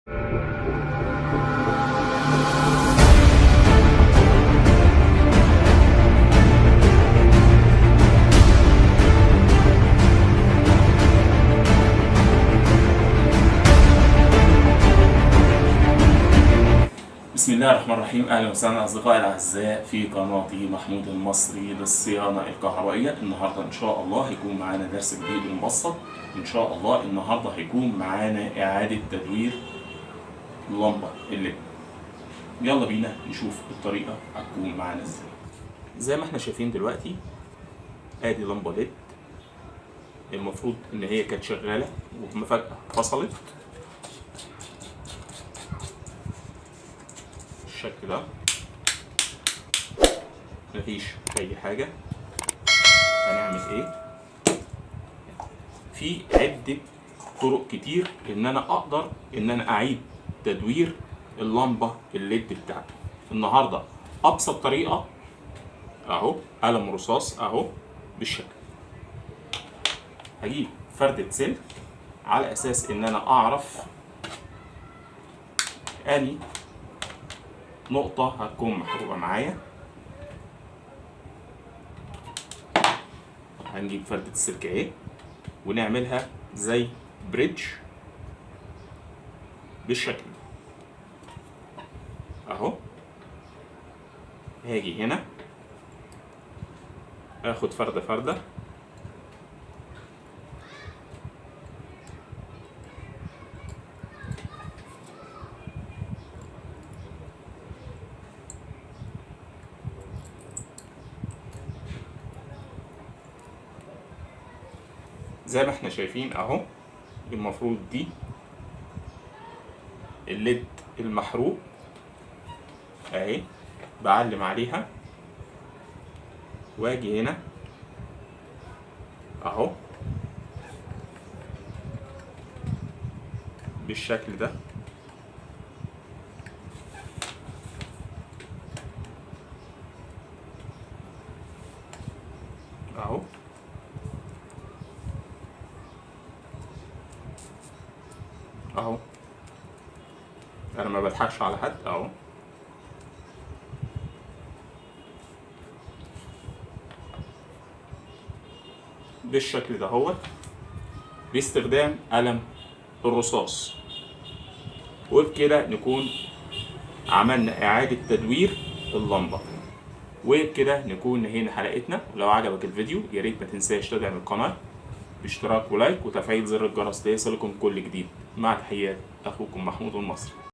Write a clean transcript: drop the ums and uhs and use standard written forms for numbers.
بسم الله الرحمن الرحيم. اهلا وسهلا اصدقائي الاعزاء في قناتي محمود المصري للصيانه الكهربائية. النهارده ان شاء الله هيكون معانا درس جديد ومبسط. ان شاء الله النهارده هيكون معانا اعاده تدوير اللمبة ال LED. يلا بينا نشوف الطريقة هتكون معانا ازاي. زي ما احنا شايفين دلوقتي ادي لمبة LED، المفروض ان هي كانت شغالة وفجاة فصلت بالشكل ده، مفيش اي حاجة. هنعمل ايه؟ في عده طرق كتير ان انا اقدر ان انا اعيد تدوير اللمبة ال LED بتاعتي. النهارده ابسط طريقه اهو، قلم رصاص اهو بالشكل. هجيب فردة سلك على اساس ان انا اعرف اني نقطة هتكون محروقة معايا. هنجيب فردة السلك اهي ونعملها زي bridge بالشكل ده اهو. هاجي هنا اخد فردة فردة زي ما احنا شايفين اهو. المفروض دي الليد المحروق اهي، بعلم عليها واجي هنا اهو بالشكل ده. اهو اهو، انا ما بضحكش على حد اهو. بالشكل ده اهوت باستخدام قلم الرصاص. وبكده نكون عملنا اعادة تدوير اللمبة، وبكده نكون نهينا حلقتنا. ولو عجبك الفيديو يا ريت ما تنساش تدعم القناة باشتراك ولايك وتفعيل زر الجرس ليصلكم كل جديد. مع تحيات اخوكم محمود المصري.